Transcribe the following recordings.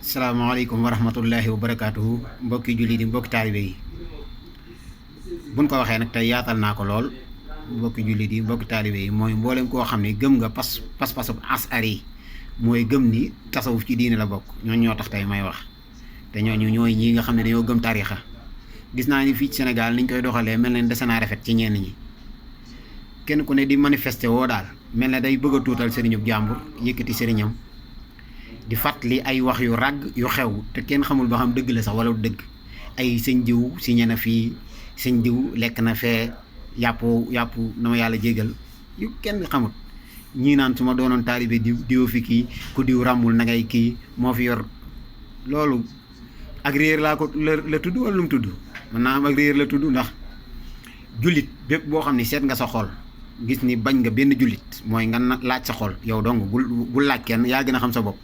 salaamaaleykum wa rahmatullahi wa barakaatuhu mbokki jullit yi mbokki taalibe yi buñ ko waxee nag tey yaatal naa ko lool mbokki jullit yi mbokki taalibe yi mooy mboolem koo xam ne gëm nga pas-pasub asari mooy gëm ni tasawuf ci diine la bokk ñooñ ñoo tax tey may wax te ñooñu ñooy ñii nga xam ne dañoo gëm tariixa gis naa ni fii ci Sénégal niñ koy doxalee mel na dese naa rafet ci ñenn ñi kenn ku ne di manifester woo daal mel na day bëgg a tuutal sëriñub jàmbur yëkkati sëriñam di fàttali ay wax yu ràgg yu xew te kenn xamul ba xam dëgg la sax wala du dëgg ay sëñ diw si ñe na fii sëñ diw lekk na fee yàpp na ma yàlla jégal yu kenn xamut ñii naan su ma doonoon taalibe diw fi kii ku diw ràmmul na ngay kii moo fi yor loolu ak réer laa ko la tudd wala lu mu tudd mën naa am ak réer la tudd ndax jullit bépp boo xam ne seet nga sa xol gis ni bañ nga benn jullit mooy nga laaj sa xol yow dong bul laaj kenn yaa gën a xam sa bopp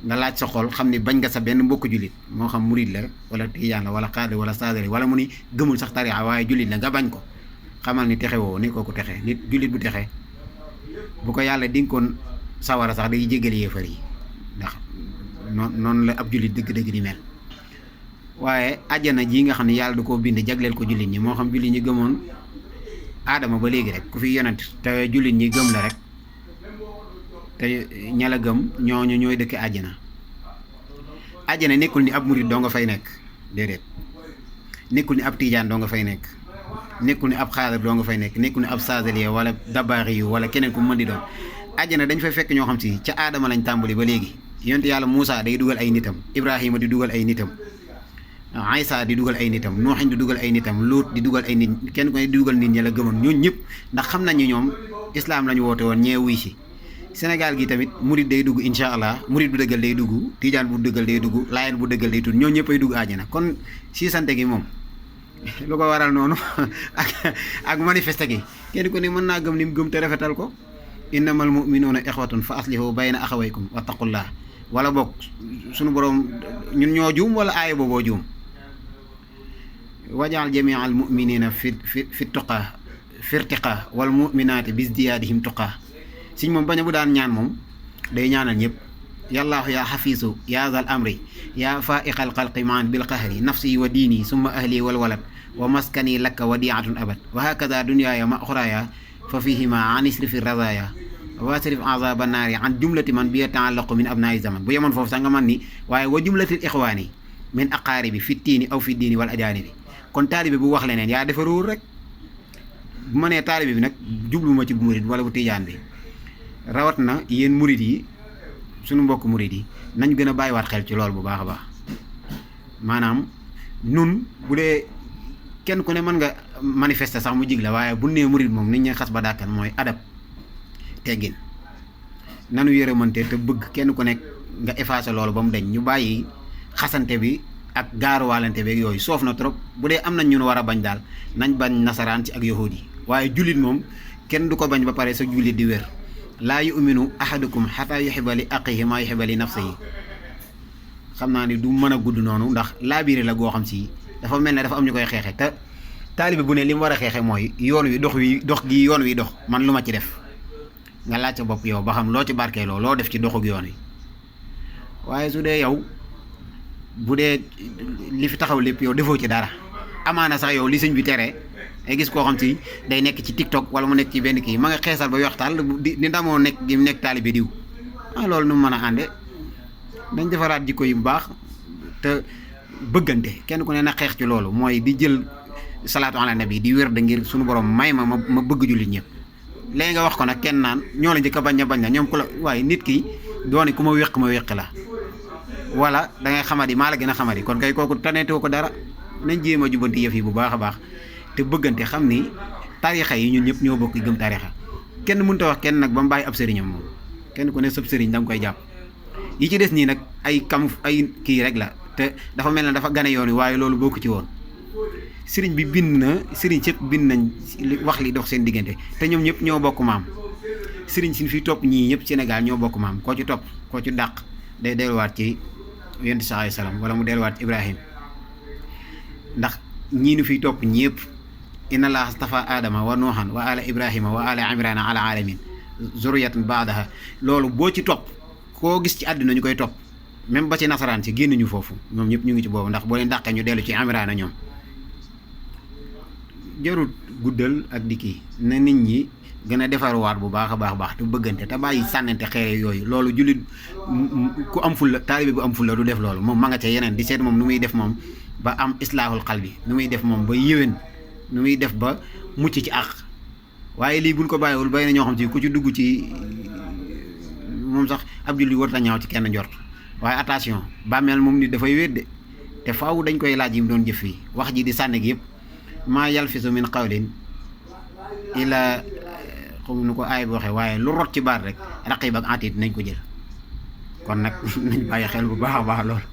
nga laaj sa xol xam ni bañ nga sa benn mbokku jullit moo xam murid la wala tijaan la wala xaadir wala saadari wala mu ni gëmul sax tariixa waaye jullit la nga bañ ko xamal ni texe woo ni kooku texe nit jullit bu texe bu ko yàlla dinkoon sawara sax day jéggal yéefar yi ndax noonu la ab jullit dëgg-dëgg di mel waaye àjjana ji nga xam ne yàlla du koo bind jagleel ko jullit ñi moo xam jullit ñi gëmoon aadama ba léegi rek ku fi yonent te jullit ñi gëm la rek te ña la gëm ñooñu ñooy dëkk àjjana nekkul ni ab murid doo nga fay nekk déedéet nekkul ni ab tiijaan doo nga fay nekk nekkul ni ab xaadir doo nga fay nekk nekkul ni ab saadaliya wala dabaari yu wala keneen ku mën di doon àjjana dañ fay fekk ñoo xam si ca aadama lañ tàmbali ba léegi yonent yàlla Muusa day dugal ay nitam Ibrahima di dugal ay nitam Aysa di dugal ay nitam Nuuxin di dugal ay nitam Luut di dugal ay nit kenn ko di dugal nit ñi la gëmoon ñooñu ñëpp ndax xam nañu ñoom islaam lañu woote woon ñee wuy si Sénégal gi tamit murid day dugg incha allah murid bu dëggal day dugg tijaan bu dëggal day dugg laayeen bu dëggal day tudd ñoo ñëpp ay dugg àjjana kon si sante gi moom lu ko waral noonu ak manifeste gi kenn ko ne mën naa gëm li mu gëm te rafetal ko innamal mu'minuuna ixwatun fa aslihu bayna axawaykum wattaqullah wala bokk sunu borom ñun ñoo juum wala aaya booboo juum wajaal jamia al muminina fi tuqa firtiqa wal muminaati bisdiyaadihim tuqa siñ moom bañ a bu daan ñaan moom day ñaanal ñëpp yallaahu yaa xafiisu yaa zal amri yaa faiqal xalqi maan bil qahri nafsi wa diini summa ahli wal walad wa maskani lakka wadiatun abad wa hakada dunyaaya ma oxraaya fa fihima an isrifi razaya wasrif azaba naari an jumlati man bi taallaqu min abnaai zaman bu yemoon foofu sax nga man ni waaye wa jumlatil ixwaani min aqaaribi fi tiini aw fi diini wal ajaanibi kon taalibe bu wax leneen yaa defaruwul rek bu ma nee taalibe bi nag jubluma ci bu murid wala bu tijaan bi rawat na yéen murid yi suñu mbokk murid yi nañ gën a bàyyiwaat xel ci loolu bu baax a baax maanaam nun bu dee kenn ku ne mën nga manifester sax mu jig la waaye bu nee murid moom nit ñi xas ba dàkkan mooy adab teggin nanu yërëmante te bëgg kenn ku nekk nga effacer loolu ba mu deñ ñu bàyyi xasante bi ak gaaruwaalante beeg yooyu soof na trop bu dee am nañ ñun war a bañ daal nañ bañ nasaraan ci ak yahuud yi waaye jullit moom kenn du ko bañ ba pare sa jullit di wér laa yu'minu ahadukum xataa yuhibba li axiihi maa yuhibba li nafsihi xam naa ni du mën a gudd noonu ndax laabiire la goo xam si dafa mel ne dafa am ñu koy xeexe te taalibe bu ne li mu war a xeexe mooy yoon wi dox gi yoon wi dox man lu ma ci def nga laaj sa bopp yow ba xam loo ci barkeeloo loo def ci doxug yoon wi waaye su dee yow bu dee li fi taxaw lépp yow defoo ci dara amaana sax yow li sëñ bi tere ay gis koo xam si day nekk ci TikTok wala mu nekk ci benn kii ma nga xeesal ba waxtaan di ndamoo nekk gi mu nekk taalibe diw loolu nu mu mën a ànde dañ defaraat jikko yu baax te bëggante kenn ku ne na xeex ci loolu mooy di jël salaatu ala nabi di wér da ngir suñu borom may ma bëgg jullit ñëpp léegi nga wax ko nag kenn naan ñoo la njëkk a bañ na ñoom ku la waaye nit ki doone ku ma wéq la wala da ngay xamadi maa la gën a xamadi kon kay kooku taneetoo ko dara nañ jéem a jubanti yëf yi bu baax a baax te bëggante xam ni tariixa yi ñun ñëpp ñoo bokk gëm tariixa kenn mënut a wax kenn nag ba mu bàyyi ab sëriñam moom kenn ku ne sëb sëriñ da nga koy jàpp yi ci des nii nag ay kii rek la te dafa mel ne dafa gane yoon wi waaye loolu bokku ci woon sëriñ bi bind na sëriñ sëpp bind nañ wax li dox seen diggante te ñoom ñëpp ñoo bokk maam sëriñ si fi topp ñii ñëpp Sénégal ñoo bokk maam koo ci topp koo ci dàq day delluwaat ci yonent sallallahu alayhi wasallam wala mu delluwaat ci Ibrahim ndax ñii nu fiy topp ñëpp inna allaha astafa adama wa nuuhan wa ala ibrahima wa ala imrana ala alamin zurriyatan baadaha loolu boo ci topp koo gis ci àdduna ñu koy topp même ba ci nasaraan si génnuñu foofu ñoom ñëpp ñu ngi ci boobu ndax boo leen dàqee ñu dellu ci amiraana ñoom jarul guddal ak di kii na nit ñi gën a defarwaat bu baax a baax te bëggante te bàyyi sànnante xeere yooyu loolu jullit ku am fulla taalibe bu am fulla du def loolu moom ma nga ca yeneen di seet moom nu muy def moom ba am islaahul xalbi nu muy def moom ba yéwén nu muy def ba mucc ci àq waaye lii buñ ko bàyyiwul bay na ñoo xam ci ku ci dugg ci moom sax ab jullit warta ñaaw ci kenn njort waaye attention bàmmeel moom nit dafay wéet de te faaw dañ koy laaj yi mu doon jëf fii wax ji di sànni gi yëpp maa yalfisu min qawlin ila xam nu ko aay bi waxee waaye lu rot ci baat rek raqib ak atiid nañ ko jël kon nag nañ bàyyi xel bu baax a baax loolu